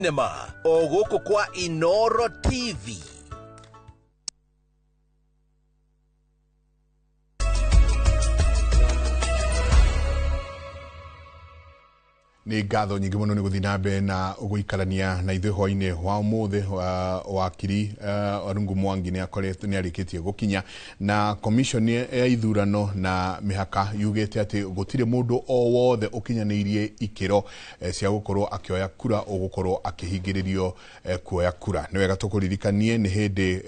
Cinema o gũkũ kwa Inoro TV. Nĩ ngatho nyingĩ mũno nĩ gũthiĩ na mbere na gũikarania na ithuĩ hwainĩ wa ũmũthĩ. Wakiri Warungu Mwangi nĩ akoretwo nĩ arĩkĩtie gũkinya na commission ya ithurano na mĩhaka yugĩte atĩ gũtirĩ mũndũ o wothe ũkinyanĩirie ikĩro cia gũkorwo akĩoya kura ũgũkorwo akĩhingĩrĩrio kuoya kura. Nĩ wega tũkũririkanie nĩ hĩndĩ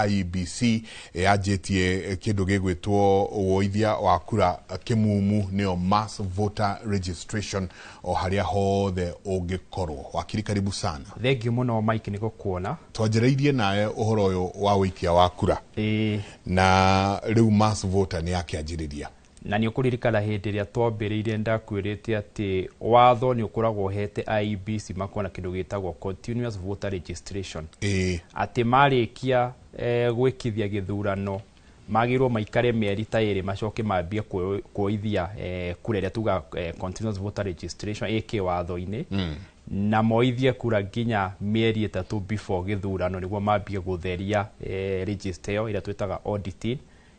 IEBC yanjĩtie kĩndũ gĩgwĩtwo woithia wa kura kĩmumu, nĩyo mass voter registration, o harĩa hothe ũngĩkorwo. Wakiri, karibu sana. Thengiũ mũno, Mike, nĩ gũkuona. Twanjĩrĩirie nawe ũhoro ũyũ wa ũikia wa kura. Ĩĩ. Na rĩu mass voter nĩ yakĩanjĩrĩria. Na nĩ ũkũririkana hĩndĩ ĩrĩa twambĩrĩirie ndakwĩrĩte atĩ watho nĩ ũkoragwo ũhete IEBC makorwo na kĩndũ gĩtagwo continuous voter registration, atĩ marĩkia gwĩkithia gĩthurano magĩrĩirwo maikare mĩeri ta 2 macoke mambie kuoithia kura ĩrĩa tuga continuous voter registration ĩkĩ watho-inĩ, na moithie kura nginya mĩeri 3 before gĩthurano nĩguo mambie gũtheria register ĩyo ĩrĩa twĩtaga auditing,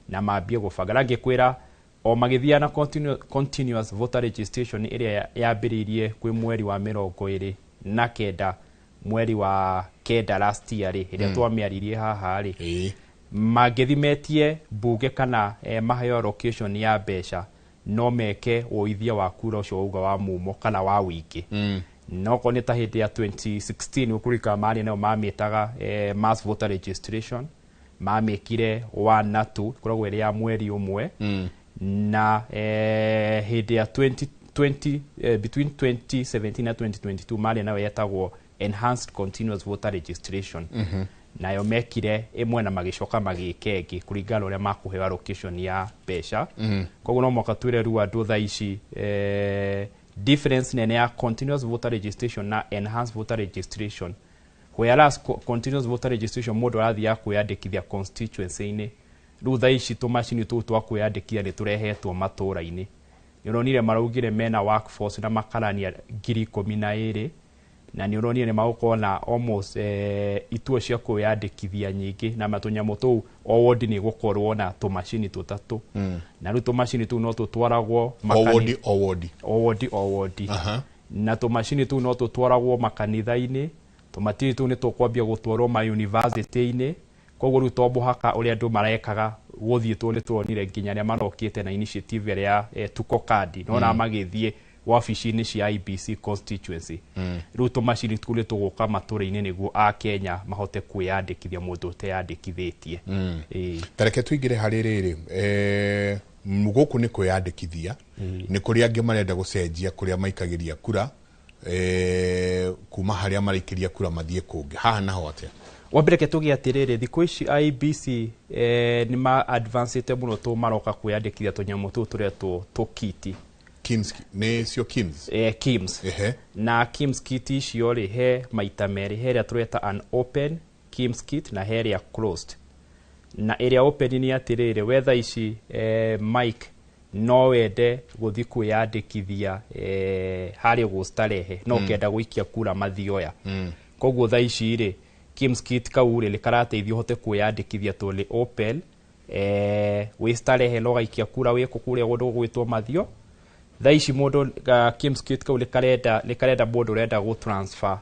na mambie gũbanga. Na ngĩkwĩra o magĩthiaga na continuous voter registration ĩrĩa yambĩrĩirie kwĩ mweri wa 29 mweri wa 9 last year rĩ, ĩrĩa twamĩaririe haha rĩ, mangĩthi metie mbunge kana maheo allocation ya mbeca no meke woithia wa kura ũcio wauga wa mumo kana wa wĩingĩ. No korwo nĩ ta hĩndĩ ya 2016 ũkũririkana marĩ nayo mamĩtaga mass voter registration, mamĩkire 1 na 2, ĩkoragwo ĩrĩ ya mweri 1. Na hĩndĩ ya 2020, between 2017 na 2022 marĩ nayo yetagwo enhanced continuous voter registration. Nayo mekire ĩmwe na magĩcoka magĩka ĩngĩ kũringana na ũrĩa makũheo allocation ya mbeca. Koguo no mwaka twĩre rĩu andũ thaa ici difference nene ya continuous voter registration na enhanced voter registration, whereas continuous voter registration mũndũ arathiaga kwĩyandĩkithia constituency-inĩ, rĩu thaa ici tũmacini tũu twa kwĩyandĩkithia nĩ tũrehetwo matũũra-inĩ. Nĩ ũronire maraugire mena workforce na makarania 12,000, na nĩ ũronire nĩ magũkorwo na almost ituo cia kwĩyandĩkithia nyingĩ, na matũnyamũ tũu o wodi nĩ gũkorwo na tũmacini tũtatũ. Na rĩu tũmacini tũu no tũtwaragwo o wodi o wodi. O wodi o wodi. Na tũmacini tũu no tũtwaragwo makanitha-inĩ, tũmacini tũu nĩ tũkwambia gũtwarwo ma university-inĩ. Koguo rĩu to mũhaka ũrĩa andũ marekaga gũthiĩ, tondũ nĩ tuonire nginya arĩa marokĩte na initiative ĩrĩa ya tuko kandi nona magĩthiĩ wabici-inĩ cia IEBC constituency. Rĩu tũmacini tũu nĩ tũgũka matũra-inĩ nĩguo akenya mahote kwĩyandĩkithia mũndũ ũteyandĩkithĩtie. Ĩĩ. Tareke tũingĩre harĩ rĩrĩ, gũkũ nĩ kwĩyandĩkithia, nĩ kũrĩ angĩ marenda gũcenjia kũrĩa maikagĩria kura, kuma harĩa maraikĩria kura mathiĩ kũngĩ, haha naho atĩa? Wambere ke tuge atĩrĩrĩ, thikũ ici IEBC nĩ ma advancĩte mũno tũ maroka kwĩyandĩkithia tũnyamũ tũu tũretwo tũkiti. KIMS, nĩ cio KIMS? KIMS. Na KIMS kit icio rĩ, he maita merĩ, he ĩrĩa tũreta an open KIMS kit na he ĩrĩa closed. Na ĩrĩa open nĩ atĩrĩrĩ, we thaa ici Mike no wende gũthiĩ kwĩyandĩkithia harĩa gũstarehe no ũkenda gũikia kura mathioya. Koguo thaa ici rĩ, KIMS kit kau rĩ, nĩ karateithia ũhote kwĩyandĩkithia tondũ nĩ open, wĩ starehe no ũgaikia kura wĩ kũrĩa kũndũ gũgwĩtwo mathio. Thaa ici mũndũ KIMS kit kau nĩ karenda mũndũ ũrenda gũ transfer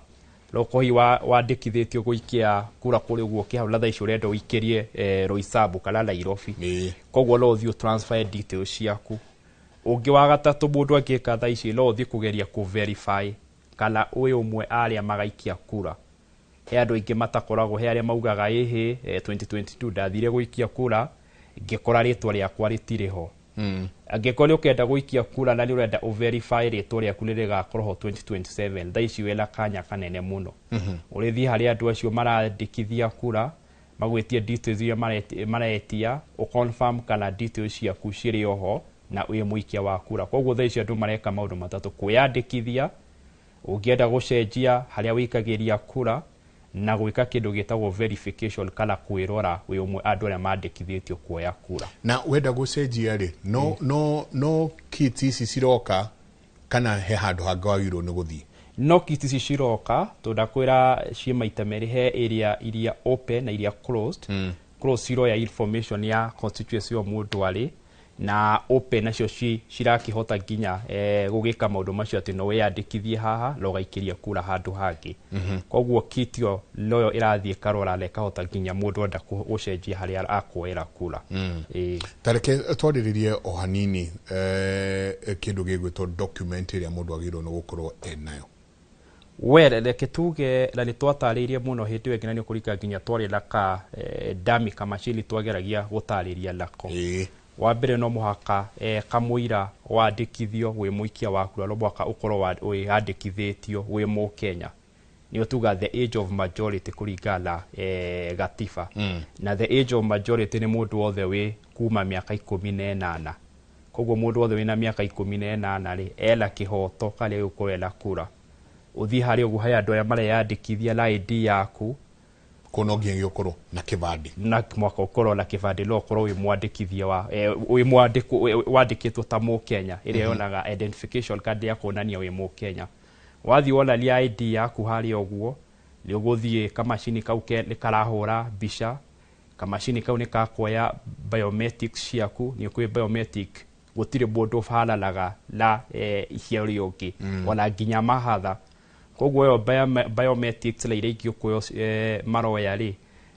rokohi wandĩkithĩtio gũikia kura kũrĩa ũguo kĩhau, na thaa ici ũrenda ũikĩrie Roysambu kana Nairobi. Koguo no ũthiĩ transfer details ciaku. Ũngĩ wa gatatũ mũndũ angĩka thaa ici no ũthiĩ kũgeria kũ verify kana ũyũ ũmwe arĩa magaikia kura. He andũ aingĩ matakoragwo, he arĩa maugaga ĩhĩ, 2022 ndathire gũikia kura ngĩkora rĩtwa rĩakwa rĩtirĩ ho. Angĩkorwo nĩ ũkenda gũikia kura na nĩ ũrenda ũ verify rĩtwa rĩaku nĩ rĩgakorwo ho 2027, thaa ici wĩna kanya kanene mũno. Ũrĩthiĩ harĩa andũ acio marandĩkithia kura, magwĩtie details iria maretia, ũ confirm kana details ciaku cirĩ oho na wĩ mũikia wa kura. Koguo thaa ici andũ mareka maũndũ matatũ: kwĩyandĩkithia, ũngĩenda gũcenjia harĩa wĩikagĩria kura, na gwĩka kĩndũ gĩtagwo verification kana kwĩrora wĩ ũmwe andũ arĩa mandĩkithĩtio kuoya kura. Na wenda gũcenjia rĩ, no no no kit ici ciroka kana he handũ hangĩ wagĩrĩirwo nĩ gũthiĩ? No kit ici ciroka tũndakwĩra ciĩ maita merĩ, he area iria open na iria closed. Closed ciroya information ya constituency o mũndũ arĩ, na open nacio cirakĩhota nginya gũgĩka maũndũ macio atĩ no wĩyandĩkithie haha na ũgaikĩria kura handũ hangĩ. Koguo kit ĩyo noyo ĩrathiĩ ĩkarora na ĩkahota nginya mũndũ enda gũcenjia harĩa akuoera kura. Ta reke twarĩrĩrie o hanini kĩndũ gĩgwĩtwo document ĩrĩa mũndũ agĩrĩirwo nĩ gũkorwo enayo. Well, reke tuge na nĩ twatarĩirie mũno hĩndĩ ĩyo ĩngĩ, na nĩ ũkũrika nginya twarĩ na ka dummy kamacini twageragia gũtarĩria nako. Wa mbere no mũhaka kamũira wandĩkithio wĩ mũikia wa kura, no mũhaka ũkorwo wĩyandĩkithĩtio wĩ mũkenya, nĩyo tuga the age of majority kũringana na gatiba. Na the age of majority nĩ mũndũ wothe wĩ kuma mĩaka 18. Koguo mũndũ wothe wĩna mĩaka 18 rĩ, ena kĩhoto karĩa gũkorwo ena kura. Ũthiĩ harĩa ũguo he andũ arĩa mareyandĩkithia na ID yaku. Kũu no nginya ũkorwo na kĩbandĩ. Na mwaka ũkorwo na kĩbandĩ, no ũkorwo wĩ mwandĩkithia wa wĩ mwandĩkwo wandĩkĩtwo ta mũkenya, ĩrĩa yonaga identification card ya kuonania wĩ mũkenya. Wathiĩ wonania ID yaku harĩa ũguo, nĩ ũgũthiĩ kamacini kau nĩ karahũra mbica, kamacini kau nĩ kakuoya biometrics ciaku. Nĩ kwĩ biometric, gũtirĩ mũndũ ũbananaga na icia ũrĩa ũngĩ, ona nginya mahatha. Koguo ĩyo biometrics na iria ingĩ ũkuoya maroya rĩ,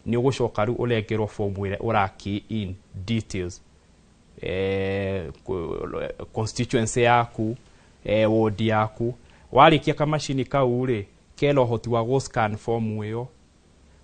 nĩ ũgũcoka rĩu ũnengerwo form ĩrĩa ũra key in details, constituency yaku, ward yaku. Warĩkia kamacini kau rĩ, kena ũhoti wa gũ scan form ĩyo.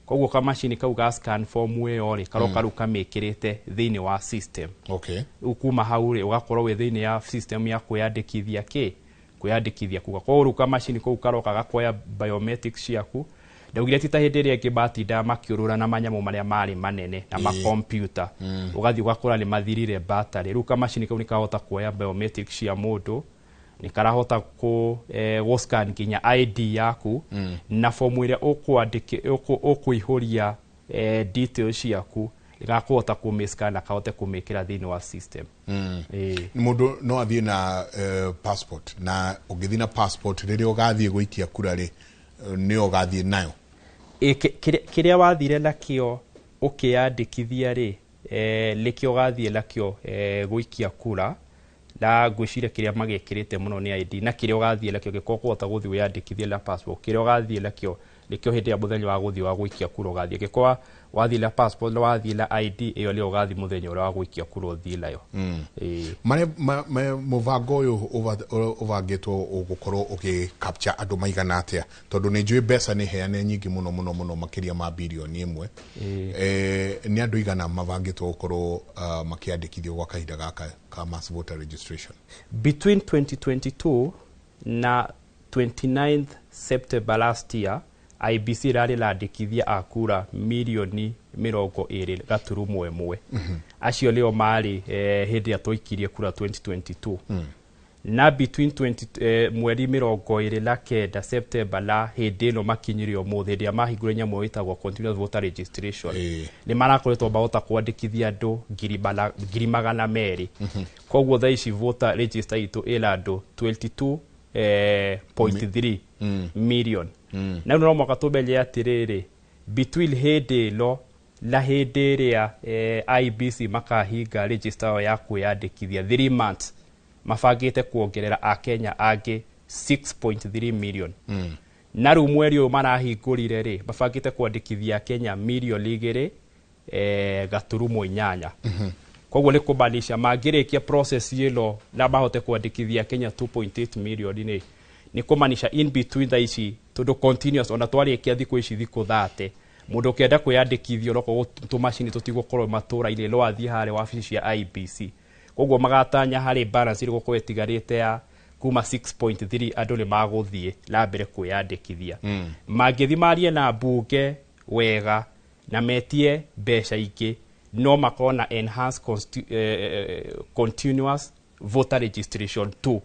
Koguo kamacini kau ga scan form ĩyo rĩ, karoka rĩu kamĩkĩrĩte thĩinĩ wa system. Rĩu kuma hau rĩ, ũgakorwo wĩ thĩinĩ ya system ya kwĩyandĩkithia kĩ kwĩyandĩkithia kuga. Koguo rĩu kamacini kau karoka gakoya biometrics ciaku. Ndaugire ti ta hĩndĩ ĩrĩa ĩngĩ matindaga makĩũrũra na manyamũ marĩa marĩ manene na makompiuta, ũgathiĩ ũgakora nĩ mathirire battery. Rĩu kamacini kau nĩ kahota kuoya biometrics cia mũndũ, nĩ karahota gũ scan nginya ID yaku na fomu ĩrĩa ũkũihũria details ciaku, gakũhota kũmĩ scan na kahote kũmĩkĩra thĩinĩ wa system. Mũndũ no athiĩ na passport, na ũngĩthiĩ na passport rĩrĩa ũgathiĩ gũikia kura rĩ, nĩyo ũgathiĩ nayo? Kĩrĩa wathire nakĩo ũkĩyandĩkithia rĩ, nĩkĩo ũgathiĩ nakĩo gũikia kura. Na ngwĩciria kĩrĩa magĩkĩrĩte mũno nĩ ID, na kĩrĩa ũgathiĩ nakĩo gĩkorwo kũhota gũthiĩ wĩyandĩkithie na passport, kĩrĩa ũgathiĩ nakĩo nĩkĩo hĩndĩ ya mũthenya wa gũthiĩ wa gũikia kura ũgathiĩ. Gĩkorwo wathiĩ na passport na wathiĩ na ID ĩyo, nĩyo ũgathiĩ mũthenya ũrĩa wa gũikia kura ũthiĩ nayo. Marĩa mũbango ũyũ ũbangĩtwo ũgũkorwo ũgĩ capture andũ maigana atĩa? Tondũ nĩ njũĩ mbeca nĩ heane nyingĩ mũno mũno mũno, makĩria ma birioni 1. Nĩ andũ igana mabangĩtwo gũkorwo makĩandĩkithio gwa kahinda gaka ka mass voter registration? Between 2022 na 29th September last year, IEBC ĩrarĩ randĩkithia a kura mirioni 20.1. Acio nĩo marĩ hĩndĩ ĩrĩa twaikirie kura 2022. Na between 20, mweri 29 September na hĩndĩ ĩno makinyire ũmũthĩ, hĩndĩ ĩrĩa mahingũrire nyamũ ĩtagwo continuous voter registration, nĩ marakoretwo mahota kwandĩkithia andũ 200,000. Koguo thaa ici voter register itũ ĩna andũ 22 point 3 million. Na rĩu no mũhaka tũmenye atĩrĩrĩ, between hĩndĩ ĩno na hĩndĩ ĩrĩa IEBC makahinga register ĩyo ya kwĩyandĩkithia, 3 months, mabangĩte kuongerera akenya angĩ 6.3 million. Na rĩu mweri ũyũ marahingũrire rĩ, mabangĩte kwandĩkithia Kenya mirioni 2.8. Koguo nĩ kũmaanisha mangĩrĩkia process ĩno na mahote kwandĩkithia Kenya 2.8 million rĩ, nĩ kũmaanisha in between thaa ici, tondũ continuous ona twarĩkia thikũ ici thikũ 30, mũndũ ũkĩenda kwĩyandĩkithia onokorwo tũmacini tũtigũkorwo matũra-inĩ, no athiĩ harĩa wabici cia IEBC. Koguo magatanya harĩ balance ĩrĩa ĩgũkorwo ĩtigarĩte ya kuma 6.3, andũ nĩ magũthiĩ na mbere kwĩyandĩkithia. Mangĩthiĩ marie na mbunge wega na metie mbeca ingĩ, no makorwo na enhanced continuous voter registration 2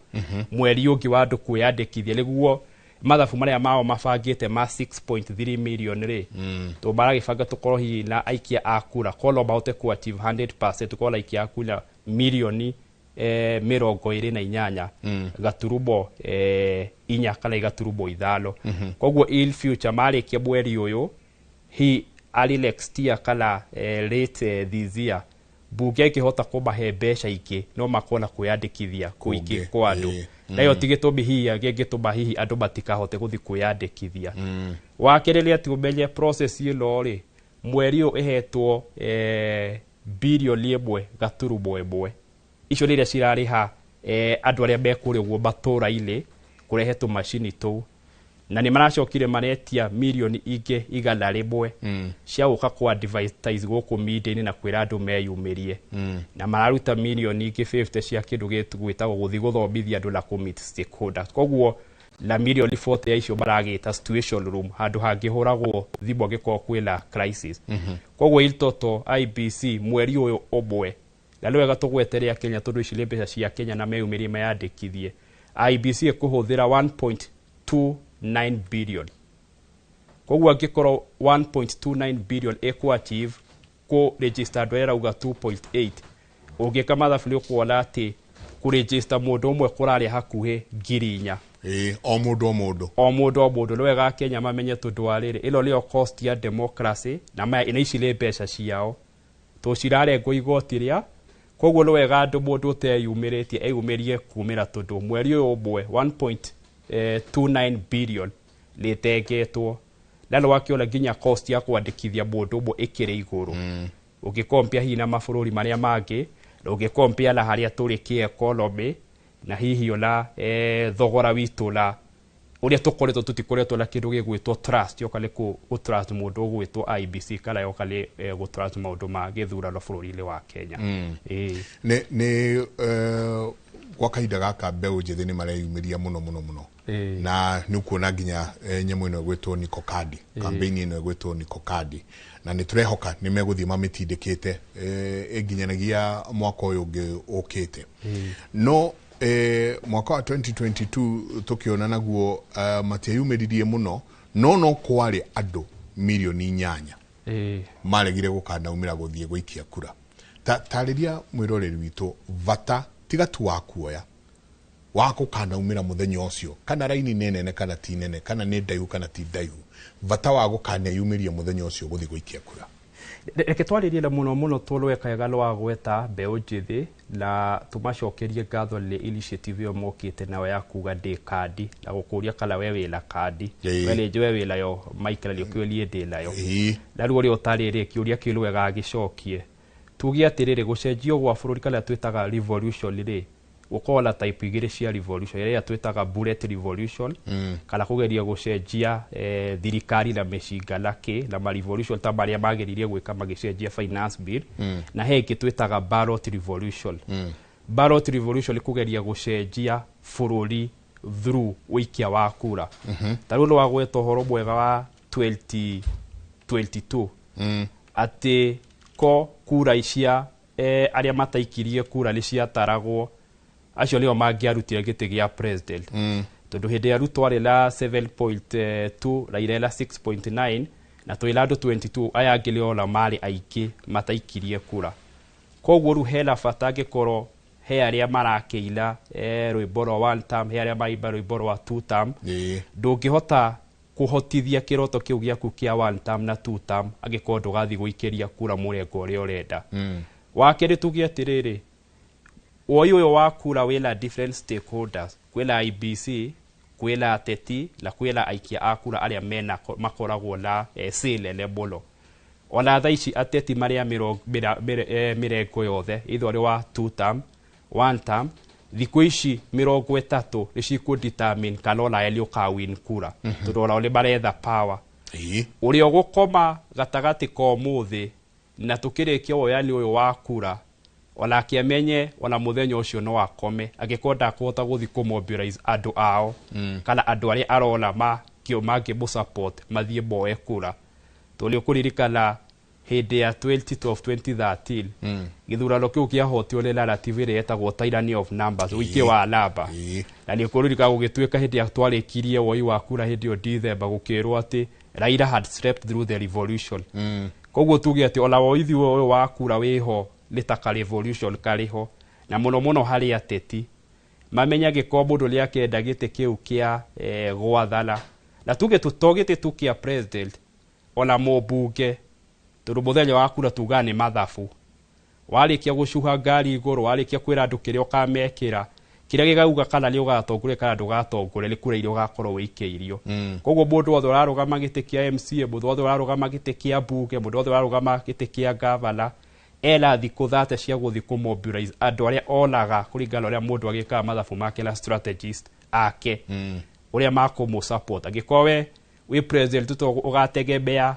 mweri ũngĩ wa andũ kwĩyandĩkithia, nĩguo mathabu marĩa mao mabangĩte ma 6.3 million rĩ, to maragĩbanga tũkorwo hihi na aikia a kura, korwo no mahote ku achieve 100%, tũkorwo na aikia a kura mirioni 28 gaturumo 4 kana gaturumo 5. Koguo in future marĩkia mweri ũyũ hi early next year kana late this year bunge ĩkĩhota kũmahe mbeca ingĩ no makona kwĩyandĩkithia kũingĩ kwa andũ. Na ĩyo ti gĩtũmi hihi gĩngĩtũma hihi andũ matikahote gũthiĩ kwĩyandĩkithia. Wa kerĩ nĩ atĩ ũmenye process ĩno rĩ mweri ũyũ ĩhetwo birioni 1.1. Icio nĩ iria cirarĩha andũ arĩa me kũrĩa ũguo matũũra-inĩ kũrehe tũmacini tũu, na nĩ maracokire maretia mirioni ingĩ 100 cia gũka kwa advertise gũkũ media-inĩ na kwĩra andũ meyumĩrie. Na mararuta mirioni ingĩ 50 cia kĩndũ gĩtagwo gũthiĩ gũthomithia andũ na kũ-meet stakeholders. Koguo na mirioni 40 ya icio maragĩta situation room handũ hangĩhũragwo thimũ angĩkorwo kwĩna crisis. Koguo in total IEBC mweri ũyũ ũmwe, na nĩ wega tũgwetere Kenya tondũ ici nĩ mbeca cia Kenya na meyumĩrie mayandĩkithie, IEBC ĩkũhũthĩra 1.29 billion. Koguo angĩkorwo 1.29 billion ĩkũ achieve kũ register andũ arĩa ĩrauga 2.8, ũngĩka mathabu nĩ ũkuona atĩ kũ register mũndũ ũmwe kũrarĩa hakuhĩ 4,000. O mũndũ o mũndũ. O mũndũ o mũndũ. Nĩ wega Kenya mamenye tondũ wa rĩrĩ ĩno nĩyo cost ya democracy na maya na ici nĩ mbeca ciao tũcirarengwo igoti rĩa. Koguo nĩ wega andũ mũndũ ũteyumĩrĩtie eyumĩrie kumĩra tondũ mweri ũyũ ũmwe 1.29 billion nĩtengetwo. Na nĩ wakĩona nginya cost ya kwandĩkithia mũndũ ũmwe ĩkĩrĩ igũrũ. Ũngĩkompia hihi na mabũrũri marĩa mangĩ, na ũngĩkompia na harĩa tũrĩ kĩ-economy na hihi ona thogora witũ na ũrĩa tũkoretwo tũtikoretwo na kĩndũ gĩgwĩtwo trust, yoka nĩ gũ trust mũndũ ũgwĩtwo IEBC kana yoka nĩ gũ trust maũndũ ma gĩthurano bũrũri-inĩ wa Kenya. Nĩ gwa kahinda gaka mbeũ njĩthĩ nĩ mareyumĩria mũno mũno mũno. Na nĩ ũkuona nginya nyamũ ĩno ĩgwĩtwo Niko Kadi, campaign ĩno ĩgwĩtwo Niko Kadi, na nĩ tũrehoka nĩ megũthiĩ mamĩtindĩkĩte ĩnginyanagia mwaka ũyũ ũngĩ ũkĩte. No mwaka wa 2022 tũkĩona naguo matieyumĩririe mũno, no kwarĩ andũ mirioni 8 maregire gũkanaumĩra gũthiĩ gũikia kura. Tarĩria mwĩroreri witũ bata tiga tu wa kuoya wa gũkanaumĩra mũthenya ũcio, kana raini nĩ nene kana ti nene, kana nĩ ndaihu kana ti ndaihu, bata wa gũkaneyumĩria mũthenya ũcio gũthiĩ gũikia kura. Reke twarĩrie na mũno mũno tondũ wekaga rwa gweta mbeũ njĩthĩ na tũmacokerie ngatho nĩ initiative ĩyo mokĩte nayo ya kuga ndĩ kandi na gũkũria kana we wĩna kandi. We nĩ njũĩ wĩ nayo Michael, nĩ ũkĩũrie niĩ ndĩ nayo. Na rĩu ũrĩa ũtarĩ rĩ kĩũria kĩu nĩ wega agĩcokie. Tuge atĩrĩrĩ gũcenjio gwa bũrũri kana twĩtaga revolution rĩ, gũkorwo na type igĩrĩ cia revolution, ĩrĩa twĩtaga bullet revolution kana kũgeria gũcenjia thirikari na mĩcinga na kĩ na ma revolution ta marĩa mageririe gwĩka magĩcenjia finance bill, na he ĩngĩ twĩtaga ballot revolution. Ballot revolution nĩ kũgeria gũcenjia bũrũri through ũikia wa kura. Ta rĩu nĩ wagweta ũhoro mwega wa 2022 atĩ ko kura cia arĩa mataikirie kura nĩ ciataragwo, acio nĩo mangĩarutire gĩtĩ gĩa president. Tondũ hĩndĩ ya Ruto arĩ na 7.2 Raila na 6.9 na twĩna andũ 22 aya angĩ nĩo ona marĩ aingĩ mataikirie kura. Koguo rĩu hena bata angĩkorwo he arĩa marakĩina rwĩmbo rwa one term, he arĩa maraimba rwĩmbo rwa two term, ndũngĩhota kũhotithia kĩroto kĩu gĩaku kĩa one term na two term angĩkorwo ndũgathiĩ gũikĩria kura mũrengo ũrĩa ũrenda. Wa kerĩ tuge atĩrĩrĩ, woi ũyũ wa kura wĩna different stakeholders, kwĩna IEBC, kwĩna ateti na kwĩna aikia a kura arĩa mena makoragwo na say nene mũno. Ona thaa ici ateti marĩa mĩrengo yothe either ũrĩ wa two term, one term, thikũ ici 30 nĩ cikũ determine kana ona nĩ ũka win kura, tondũ onao nĩ maretha power. Ũrĩa ũgũkoma gatagatĩ ka ũmũthĩ na tũkĩrĩkia woyani ũyũ wa kura, onake amenye ona mũthenya ũcio no akome angĩkorwo ndakũhota gũthiĩ kũ-mobilize andũ ao kana andũ arĩa arona mangĩmũ support mathiĩ moe kura. Tondũ nĩ ũkũririkana hĩndĩ ya 2012 2013 gĩthurano kĩu kĩahotirwo nĩ narrative ĩrĩa yetagwo tyranny of numbers, ũingĩ wa namba. Na nĩ ũkũririkana gũgĩtuĩka hĩndĩ ya twarĩkirie woi wa kura hĩndĩ ĩyo December gũkĩrwo atĩ Raila had slept through the revolution. Koguo tuge atĩ ona woithi ũyũ wa kura wĩho nĩ ta ka revolution karĩho, Na mũno mũno harĩ ateti mamenya angĩkorwo mũndũ nĩ akenda gĩtĩ kĩu kĩa gwathana, na tuge to gĩtĩ tu kĩa president, ona mũmbunge, tondũ mũthenya wa kura tugaga nĩ mathabu. Warĩkia gũcuha ngari igũrũ, warĩkia kwĩra andũ kĩrĩa ũkamekĩra, kĩrĩa gĩgauga kana nĩ ũgatongoria kana ndũgatongoria nĩ kura iria ũgakorwo wĩikĩirio. Koguo mũndũ wothe ũrarũgama gĩtĩ kĩa MCA, mũndũ wothe ũrarũgama gĩtĩ kĩa mbunge, mũndũ wothe ũrarũgama gĩtĩ kĩa gavana, ena thikũ 30 cia gũthiĩ kũmobilize andũ arĩa onaga kũringana na ũrĩa mũndũ agĩkaga mathabu make na strategist ake, ũrĩa makũmũ support. Angĩkorwo we wĩ president to ũgategemea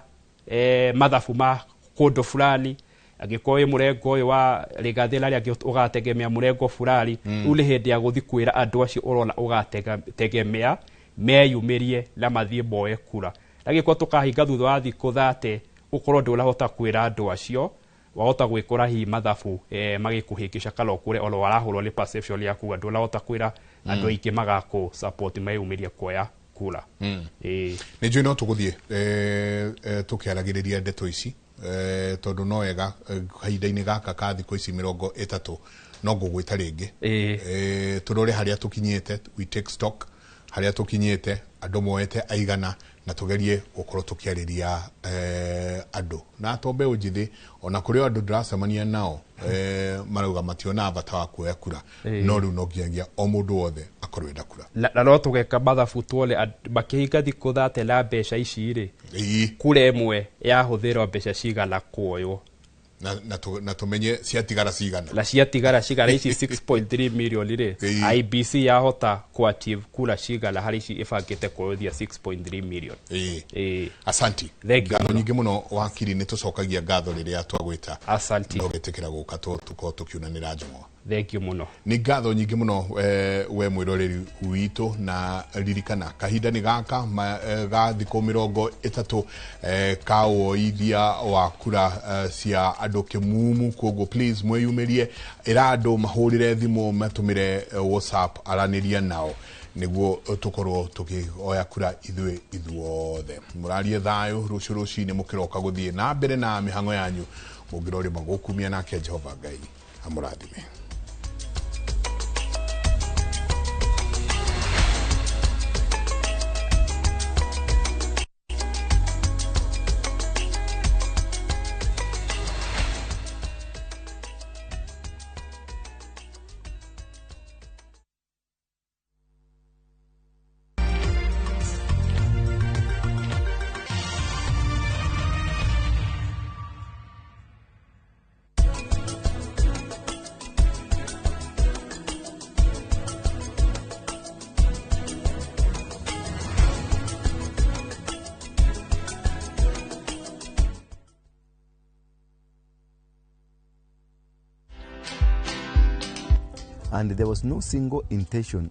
mathabu ma kũndũ fulani, angĩkorwo wĩ mũrengo ũyũ wa Rigathĩ na arĩa angĩ ũgategemea mũrengo fulani, rĩu nĩ hĩndĩ ya gũthiĩ kwĩra andũ acio ũrona ũgategemea meyumĩrie na mathiĩ moe kura. Na angĩkorwo tũkahinga thutha wa thikũ 30 ũkorwo ndũrahota kwĩra andũ acio, wahota gwĩkora hihi mathabu magĩkũhĩngĩca kana ũkũre ona warahũrwo nĩ perception yaku, ndũrahota kwĩra andũ aingĩ magakũ support meyumĩrie kuoya kura. Nĩ njũĩ no tũgũthiĩ tũkĩaragĩrĩria ndeto ici, tondũ no wega kahinda-inĩ gaka ka thikũ ici 30 no ngũgwĩta rĩngĩ, tũrore harĩa tũkinyĩte, we take stock harĩa tũkinyĩte, andũ moete aigana, na tũgerie gũkorwo tũkĩarĩria andũ na to mbeũ njĩthĩ, ona kũrĩ andũ ndĩracemania nao marauga mationaga bata wa kuoya kura, no rĩu no nginyagia o mũndũ wothe akorwo enda kura. Na no tũgeka mathabu tuone makĩhinga thikũ 30 na mbeca ici rĩ, kura ĩmwe yahũthĩrwo mbeca cigana kuoywo, na tumenye ciatigara cigana, na ciatigara cigana ici 6.3 million rĩ, IBC yahota ku achieve kura cigana harĩ ici ĩbangĩte kuoywo 6.3 million. Asanti, ngatho nyingĩ mũno wakiri, nĩ tũcokagia ngatho rĩrĩa twagwĩta. Asanti, no gĩtĩkĩra gũka tũkorwo tũkiunanĩra njũng'wa. Thank you mũno. Nĩ ngatho nyingĩ mũno we mwĩroreri witũ, na ririkana kahinda nĩ gaka ga thikũ 30 ka woithia wa kura cia andũ kĩmumu, koguo please mwĩyumĩrie, ĩra andũ mahũrĩre thimũ, matũmĩre WhatsApp, aranĩria nao nĩguo tũkorwo tũkĩoya kura ithuĩ ithuothe. Mũrarie thayũ rũciũ rũcinĩ mũkĩroka gũthiĩ na mbere na mĩhang'o yanyu, mũngĩrorĩma gũkumia nake Jehova Ngai amũrathime. And there was no single intention